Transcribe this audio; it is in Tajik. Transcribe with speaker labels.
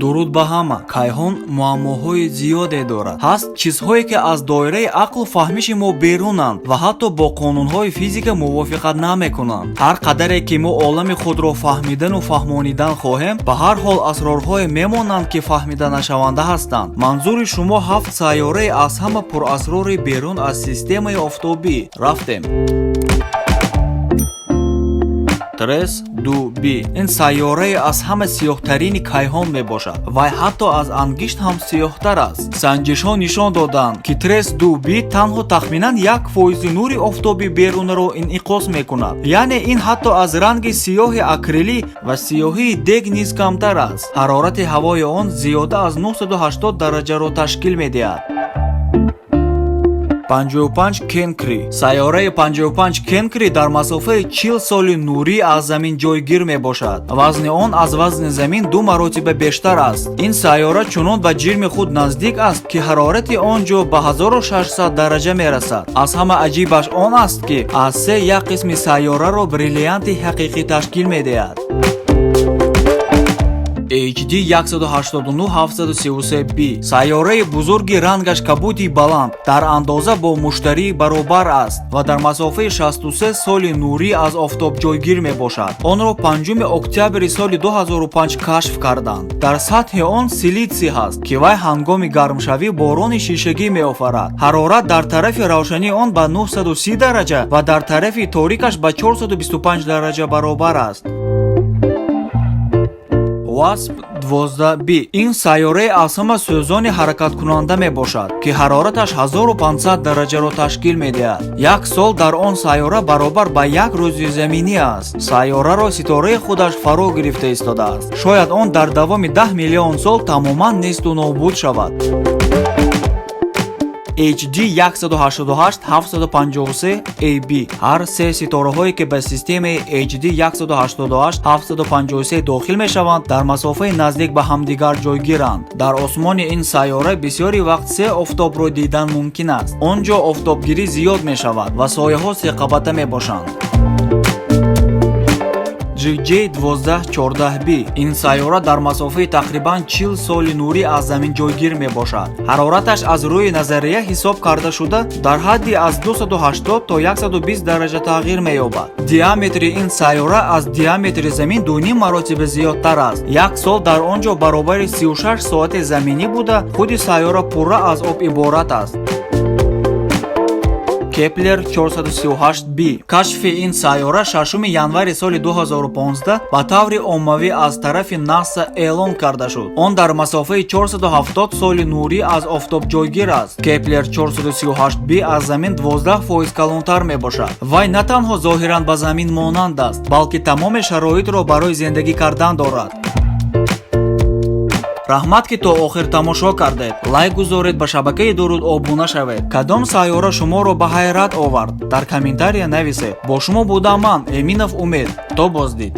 Speaker 1: Дуруд ба ҳама. Кайҳон муаммоҳои зиёде дорад. Ҳаст чизҳое, ки аз доираи ақлу фаҳмиши мо берунанд ва ҳатто бо қонунҳои физика мувофиқат намекунанд. Ҳар қадаре ки мо олами худро фаҳмидану фаҳмонидан хоҳем, ба ҳар ҳол асрорҳое мемонанд, ки фаҳмида нашаванда ҳастанд. Манзури шумо ҳафт сайёраи аз ҳама пурасрори берун аз системаи офтобӣ. Рафтем. Трес 2 би. Ин сайёраи аз ҳама сиёҳтарини кайҳон мебошад. Вай ҳатто аз ангишт ҳам сиёҳтар аст. Санҷишҳо нишон доданд, ки Трес 2 би танҳо тахминан 1 фоизи нури офтоби берунаро инъикос мекунад, яъне ин ҳатто аз ранги сиёҳи акрилӣ ва сиёҳии дег низ камтар аст. Ҳарорати ҳавои он зиёда аз 980 дараҷаро ташкил медиҳад. 55 Кенкри. Сайёраи 55 Кенкри дар масофаи 40 соли нурӣ аз Замин ҷойгир мебошад. Вазни он аз вазни Замин ду маротиба бештар аст. Ин сайёра чунон ба ҷирми худ наздик аст, ки ҳарорати он ҷо ба 1600 дараҷа мерасад. Аз ҳама аҷибаш он аст, ки аз се як қисми сайёраро бриллианти ҳақиқӣ ташкил медиҳад. HD 189733 b сайёраи бузурги рангаш кабуди баланд, дар андоза бо Муштарӣ баробар аст ва дар масофаи 63 соли нурӣ аз офтоб ҷойгир мебошад. Онро 5 октябри соли 2005 кашф карданд. Дар сатҳи он силитсий ҳаст, ки вай ҳангоми гармшавӣ борони шишагӣ меофарад. Ҳарорат дар тарафи равшании он ба 930 дараҷа ва дар тарафи торикаш ба 425 дараҷа баробар аст. WASP 12 b. Ин сайёраи аз ҳама сӯзони ҳаракаткунанда мебошад, ки ҳарораташ 1500 дараҷаро ташкил медиҳад. Як сол дар он сайёра баробар ба як рӯзи заминӣ аст. Сайёраро ситораи худаш фаро гирифта истодааст. Шояд он дар давоми 10 миллион сол тамоман несту нобуд шавад. HD 188 753 AB. Ҳар се ситораҳое, ки ба системаи HD 188 753 дохил мешаванд, дар масофаи наздик ба ҳамдигар ҷойгиранд. Дар осмони ин сайёра бисёри вақт се офтобро дидан мумкин аст. Он ҷо офтобгирӣ зиёд мешавад ва сояҳо секабата мебошанд. GJ 1214 b. Ин сайёра дар масофаи тақрибан 40 соли нурӣ аз Замин ҷойгир мебошад. Ҳарораташ аз рӯи назария ҳисоб карда шуда дар ҳадди аз 280 то 120 дараҷа тағйир меёбад. Диаметри ин сайёра аз диаметри Замин 2,5 маротиба зиёдтар аст. Як сол дар он ҷо баробари 36 соати заминӣ буда, худи сайёра пурра аз об иборат аст. Кеплер 438 b. Кашфи ин сайёра 6 январи соли 2015 ба таври оммавӣ аз тарафи НАСА эълон карда шуд. Он дар масофаи 470 соли нурӣ аз офтоб ҷойгир аст. Кеплер 438 b аз Замин 12% калонтар мебошад. Вай на танҳо зоҳиран ба Замин монанд аст, балки тамоми шароитро барои зиндагӣ кардан дорад. Раҳмат, ки то охир тамошо кардед. Лайк гузоред, ба шабакаи Дуруд обуна шавед. Кадом сайёра шуморо ба ҳайрат овард, дар комментария нависед. Бо шумо будам ман, Эминов Умед. То боздид.